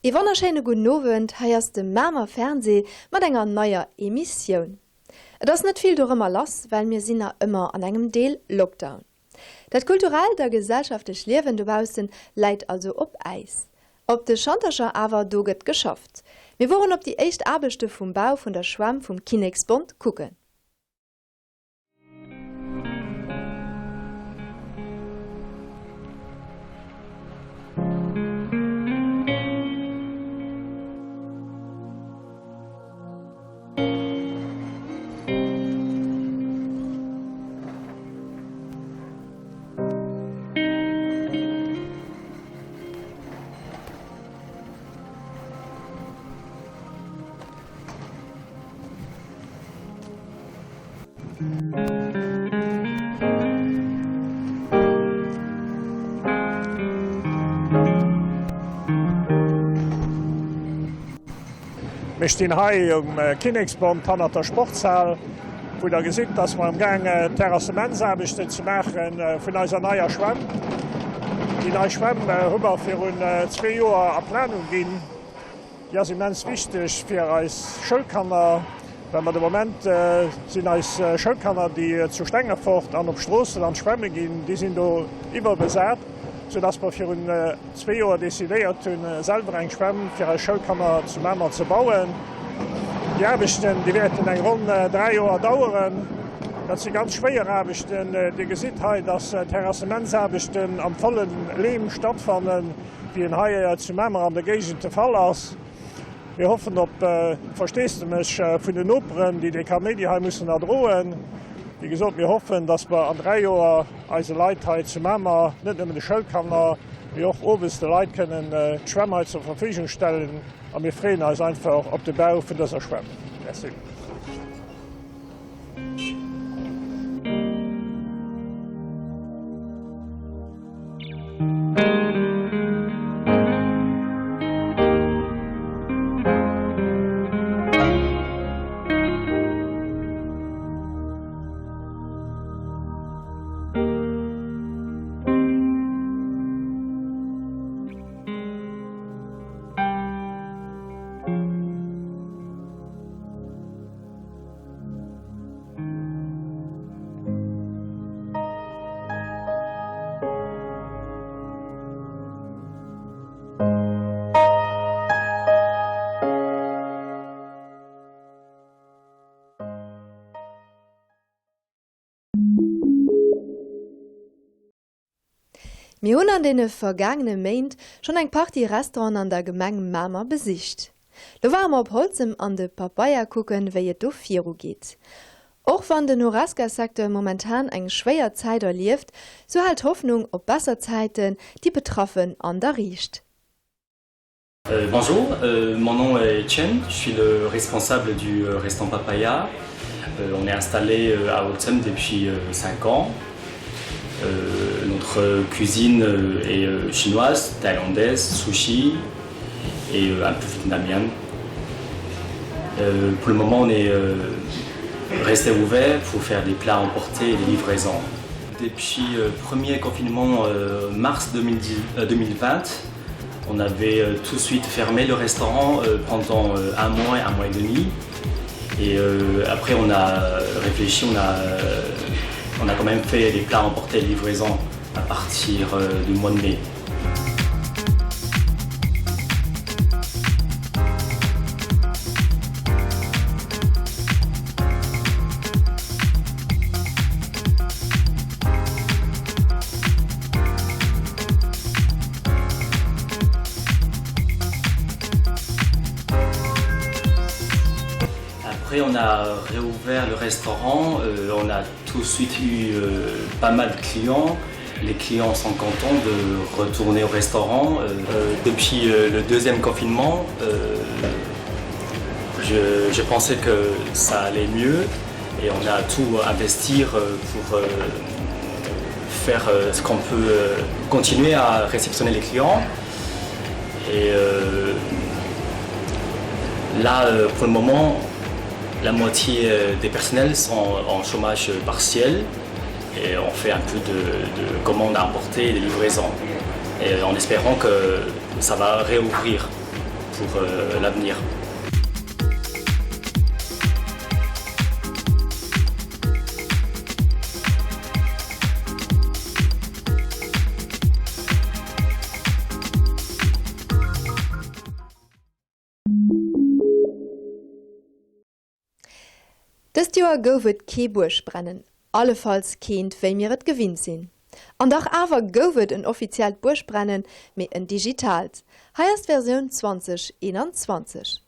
Ee wonnerschéine gudden Owend, hei ass de Mamer Fernseh mat enger neier Emissioun. Et ass net vill dorëmmer lass, well mir sinn na ëmmer an engem Deel Lockdown. Dat kulturellt a gesellschaftlech Liewen dobaussen läit also op Äis. Op de Schantercher awer, do gëtt geschafft. Mir woren op déi éischt Aarbechte vum Bau vun der Schwämm vum Kinneksbond kucken. Mir stinn hei um Kinneksbond hannert der Sportshal, wou der gesitt, dass mer am Gaang Terrassementsaarbechten ze maache vun eiser neier Schwämm. Déi nei Schwämm hu mer virun zwee Joer a Planung ginn. Déi ass immens wichteg fir eis Schoulkanner, well mer de Moment sinn eis Schoulkanner, déi zu Stengefort an op Stroossen an d'Schwämme ginn, déi sinn do iwwerbesat, soudass mer virun zwee Joer decidéiert hunn, selwer eng Schwämm fir eis Schoulkanner zu Mamer ze bauen. Déi Aarbechten, déi wäerten eng ronn 3 Joer daueren. Dat si ganz schwéier Aarbechten. Dir gesitt hei, dass d'Terrassementsaarbechten am volle Leem stattfannen. wéi en hei zu Mamer an der Géigend de Fall ass. Mir hoffen op Versteesdemech vun den Noperen, déi dee Kaméidi hei mussen erdroen. Wéi gesot, mir hoffen, datt mer an 3 Joer eise Leit hei zu Mamer, net nëmmen de Schoulkanner, mee och owes de Leit kënnen d'Schwämm hei zur Verfügung stellen. A mir freeën eis einfach op de Bau vun dëser Schwämm. Merci. Mir hunn an deene vergaangene Méint schonn eng Partie Restauranten an der Gemeng Mamer besicht. Lo ware mer op Holzem an de Papaya kucken, wéi et do viru geet. Och wann den Horesca-Secteur momentan eng schwéier Zäit erlieft, sou hält d'Hoffnung op besser Zäiten déi Betraffen an der Riicht. Bonjour, mon nom est Chen, je suis le responsable du restaurant Papaya. On est installé à Holzem depuis 5 ans. Notre cuisine est chinoise, thaïlandaise, sushi et un peu vietnamienne. Pour le moment, on est resté ouvert pour faire des plats emportés et des livraisons. Depuis le premier confinement mars 2020, on avait tout de suite fermé le restaurant pendant un mois un mois et demi. Et après on a réfléchi, on a, on a quand même fait des plats emportés livraison à partir du mois de mai. Après on a réouvert le restaurant, euh, on a tout de suite eu euh, pas mal de clients. Les clients sont contents de retourner au restaurant. Euh, euh depuis euh, le deuxième confinement, euh, je, je pensais que ça allait mieux et on a tout investir pour euh, faire euh, ce qu'on peut euh, continuer à réceptionner les clients. Et euh, là, euh, pour le moment, la moitié euh, des personnels sont en chômage partiel et on fait un peu de, de commandes à emporter et des livraisons et en espérant que ça va réouvrir. pour euh, l'avenir. Dëst Joer gouf et kee Buergbrennen, allefalls keent wéi mir et gewinnt sinn. An dach awer gouf et en offiziellt Buergbrennen, mee en digitaalt. Hei ass d'Versioun 2021.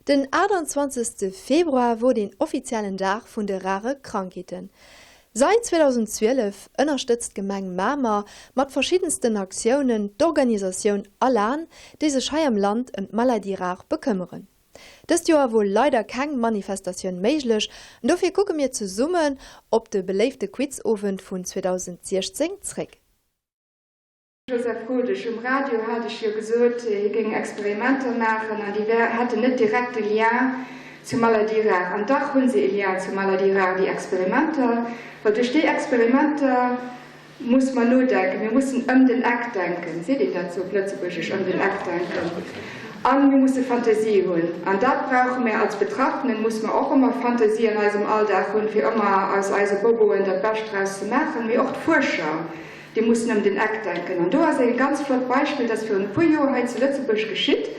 Den 28. Februar wor deen offiziellen Dag vun de rare Krankheeten. Sait 2012 ënnerstëtzt d'Gemeng Mamer mat verschiddensten Aktiounen d'Organisatioun ALAN, déi sech hei am Land ëm d'Maladies rares bekëmmeren. Dëst Joer wor leider keng Manifestatioun méiglech, dofir kucke mir zesummen op de beléifte Quizowend vun 2016 zréck. Joseph Rodesch, Um Radio hat ech jo gesot, hie géing Experimenter maachen an déi hätten net direkt e Lien zu Maladie rare. An dach hu se e Lien zu Maladie rare, déi Experimenter, well duerch déi Experimenter muss mer nodenken, mir mussen ëm den Eck denken, seet een dat sou op Lëtzebuergesch, ëm den Eck denken, a mir musse Fantasie hunn. An dat brauche mir als Betraffenen, muss mer och ëmmer Fantasie an eisem Alldag hunn, fir ëmmer aus eise Boboen dat Bescht draus ze maachen, mee och d'Fuerscher. Déi mussen ëm den Eck denken. An do ass e ganz flott Beispill, dat ass virun e puer Joer hei zu Lëtzebuerg geschitt,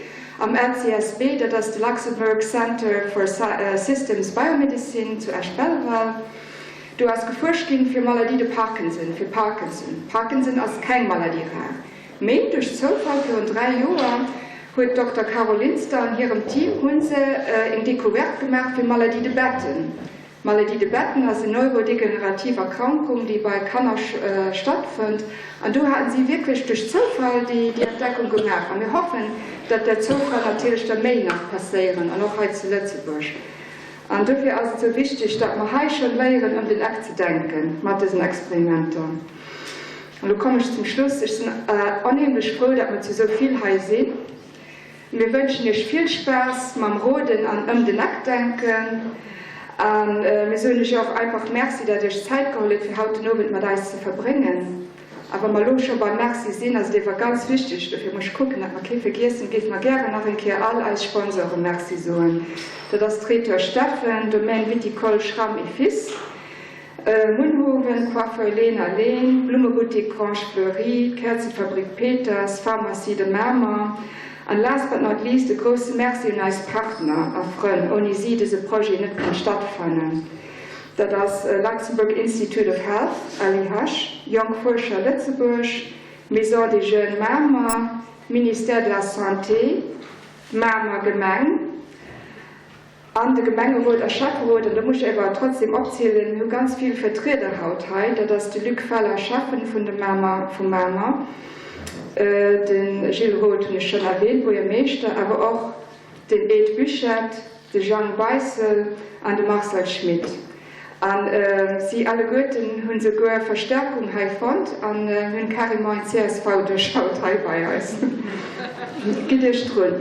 am LCSB, dat ass de Luxembourg Center for Systems Biomedicine zu Esch-Belval. Do ass gefuerscht ginn fir Maladie de Parkinson, fir Parkinson. Parkinson ass keng Maladie rare. Mee duerch Zoufall virun 3 Joer huet d'Dokter Carole Linster an hirem Team hu se eng Decouverte gemaach fir Maladie de Batten. D'Maladie de Batten ass en neurodegenerativ Erkrankung, déi bei Kanner stattfënnt. An do haten si wierklech duerch Zoufall déi Entdeckung gemaach. A mir hoffen, datt där Zoufall natierlech der méi nach passéieren, an och hei zu Lëtzebuerg. An dofir ass et esou wichteg, datt mer hei schonn léieren, ëm den Eck ze denken mat dësen Experimenter. An elo kommen ech zum Schluss. Ech sinn onheemlech frou, datt mer zu esou vill hei sinn. Mir wënschen iech vill Spaass mam Roden an ëm den Eck denken. A mir soen iech och einfach Merci, dat iech Zäit geholl huet fir haut den Owend mat eis ze verbréngen. A wa mer elo scho beim Merci sinn, ass et ewer ganz wichteg, dofir muss ech kucken, dat mer kee vergiessen, géife mer gären nach eng Kéier all eis Sponsore Merci soen. Dat ass Traiteur Steffen, Domaine Viticole Schramm et Fils, Munhowen, Coiffeur Lehn a Lehn, Blummebuttik Grange Fleury, Käerzefabrik Peters, Pharmacie de Mamer an last but not least e grousse Merci un eis Partner a Frënn, ouni si dëse Projet net kéint stattfannen. Dat ass Luxembourg Institute of Health, LIH, Jonk Fuerscher Lëtzebuerg, Maison des Jeunes Mamer, Ministère de la Santé, Mamer Gemeng, An de Gemengerot a Schäfferot, an do muss ech ewer trotzdem opzielen, hu ganz vill Vertrieder haut hei, dat ass de Luc Feller, Schäffen vun de Mamer, vu Mamer, de Gilles Roth hunn ech schonn erwähnt, Buergermeeschter, awer och den Ed Buchette, de Jang Beissel an de Marcel Schmit. A si alleguerten hunn souguer Verstärkung hei fonnt an hunn carrément en CSV-Dësch haut hei bei eis. Gitt Iech drun.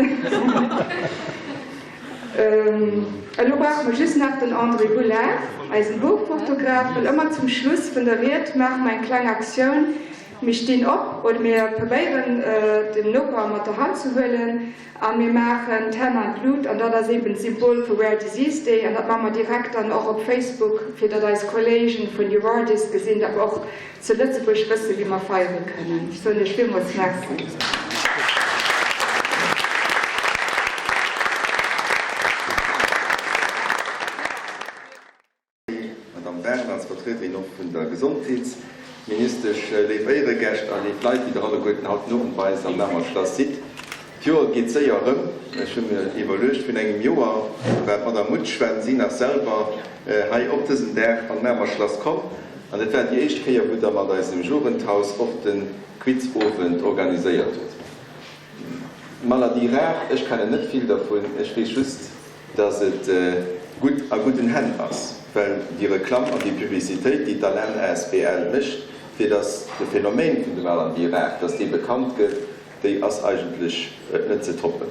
Elo brauche mer just nach den André Goulart, eisen Hofphotograf, well ëmmer zum Schluss vun der Ried maache mer eng kleng Aktioun, Mir stinn op oder mir probéieren den Noper mat der Hand ze huelen a mir maachen d'Hänn an d'Lut an dat ass eben d'Symbol vu Rare Disease Day an dat maache mer direkt dann och op Facebook, fir datt eis Kolléegen vun Eurordis gesinn, datt mer och zu Lëtzebuerg wëssen, wéi mer feiere kënnen. Ech soen Iech villmools Merci. Madame Bern, als Vertriederin och vun der Gesondheetsministesch, léif Éieregäscht a léif Leit, déi Der alleguerten haut den Owend bei eis am Mamer Schlass sidd. D'Joer geet séier erëm. Ech hu mir iwwerluecht, Virun engem Joer war d'Madame Mutsch, waren si nach selwer hei op dësem Dag an d'Mamer Schlass komm. An et war déi éischt Kéier, wou Der mat eisem Jugendhaus och de Quizowend organiséiert hutt. Maladie rare, ech kennen net vill dervun, ech weess just, dass et gutt a gudden Hänn ass, well déi Reklamm an déi Publicitéit, déi d'ALEN asbl mécht, fir dass de Phänomen vun de Maladies rares, dass dee bekannt gëtt, déi ass eigentlech net ze toppen.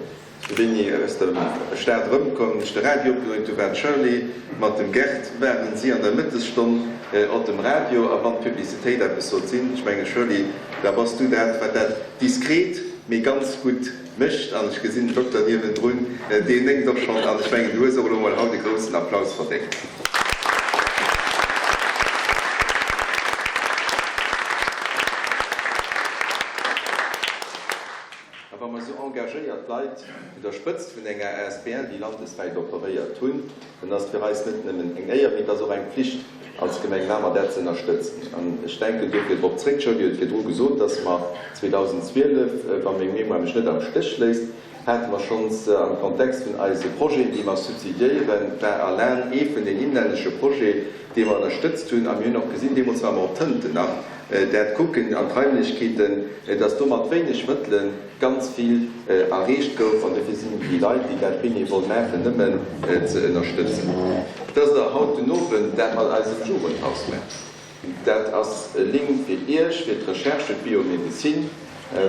Wéini aus der Stad erëmkomm, hunn ech de Radio opgedréint, do war d'Shirley mat dem Gert, waren si an der Mëttesstonn op dem Radio. A wann d'Publicitéit eppes sollt sinn, ech mengen, Shirley, da bass du dat, wat dat diskret, mee ganz gutt mécht. An ech gesinn den Dokter niewendrun, deen néckt och schonn. An ech mengen, du hues och elo emol haut e groussen Applaus verdéngt. A wa mer esou engagéiert Leit un der Spëtzt vun enger asbl, déi landeswäit operéiert, hunn, dann ass et fir eis net nëmmen eng Éier, mee et ass och eng Pflicht als Gemeng Mamer, dat ze ënnerstëtzen. An ech denken duerfir drop zréck, d'Jody huet virdru gesot, dass mer 2012, wa meng Mémoire mech net am Stéch léisst. Hate mer schonns am Kontext vun eise Projeten, déi mer subsidiéieren, war Alain ee vun den inlännesche Projeten, dee mer ënnerstëtzt hunn. A mir hunn och gesinn, deemools ware mer op Tënten nach dat kucken an d'Raimlechkeeten, dass do mat wéineg Mëttele ganz vill erreecht gouf. An dofir sinn déi Leit, déi dat bénévol maachen, nëmmen ze ënnerstëtzen. Dass Der haut den Owend dat mat eis am Jugendhaus maacht. Dat ass e Link fir Iech, fir d'Recherche, fir d'Biomedezin,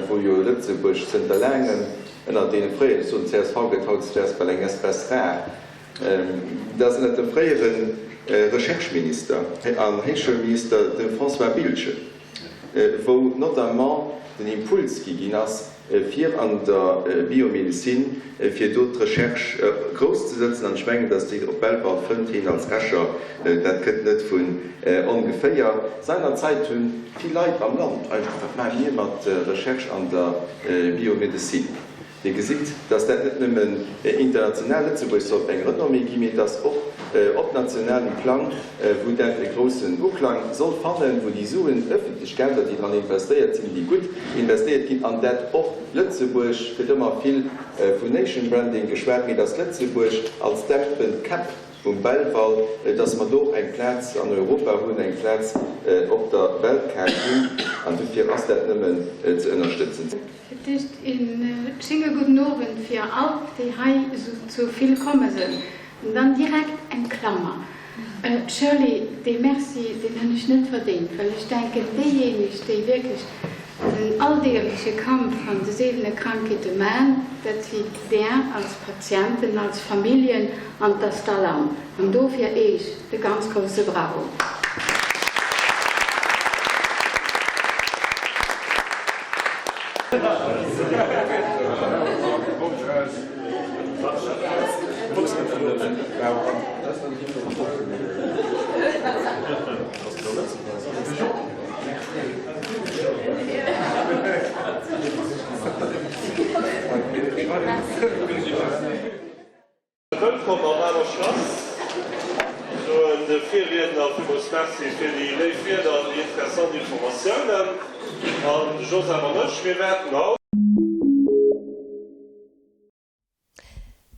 wou jo Lëtzebuerg zënter laangem ënner deene fréieren, ech soen csv gëtt hautdesdaags bal eng Espèce rare, dat ass ënner dem fréiere Rechercheminister an Héichschoulminister, dem François Biltgen, wou notamment den Impuls gi ginn ass, fir an der Biomedezin, fir do d'Recherche grouss ze sëtzen. An ech mengen, datt déi op Belval fënnt heen als Escher, dat kënnt net vun ongeféier. Seinerzeit hu vill Leit am Land eigentlech gefrot, Wat maache mir mat Recherche an der Biomedezin? Dir gesitt, dass dat net nëmmen international Lëtzebuerg sollt eng Renommée ginn, mee dass och op nationalem Plang, wou dat e groussen Uklang soll fannen, wou déi Suen, öffentlech Gelder, déi dran investéiert sinn, déi gutt investéiert ginn, an dat och Lëtzebuerg, gëtt ëmmer vill vun Nation Branding geschwat, mee dass Lëtzebuerg als Dämpenkäpp um Belval, dass mer do och eng Plaz an Europa hunn, eng Plaz op der Weltkaart hunn, an dofir ass dat nëmmen ze ënnerstëtzen. Fir d'éischt een schénge gudden Owend fir all déi hei esou zu vill komme sënn. An dann direkt eng Klammer, Shirley, dee Merci, deen hunn ech net verdéngt, well ech denken, déijéineg, déi wierklech den alldeegleche Kampf an de seelene Krankheete man, dat si där als Patienten, als Familljen an d'Astalan. An dofir Eech de ganz grousse Bravo. Wëllkomm am Mamer Schlass. Soen de Virriedner villmools Merci fir déi léif Wierder an déi interessant Informatiounen. An de Joseph an ech, mir wäerten haut.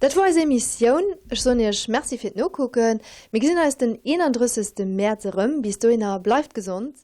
Dat wor eis Emissioun. Ech soen iech Merci fir d'Nokucken. Mir gesinn eis den 31. Mäerz erëm. Bis dohinner bleift gesond.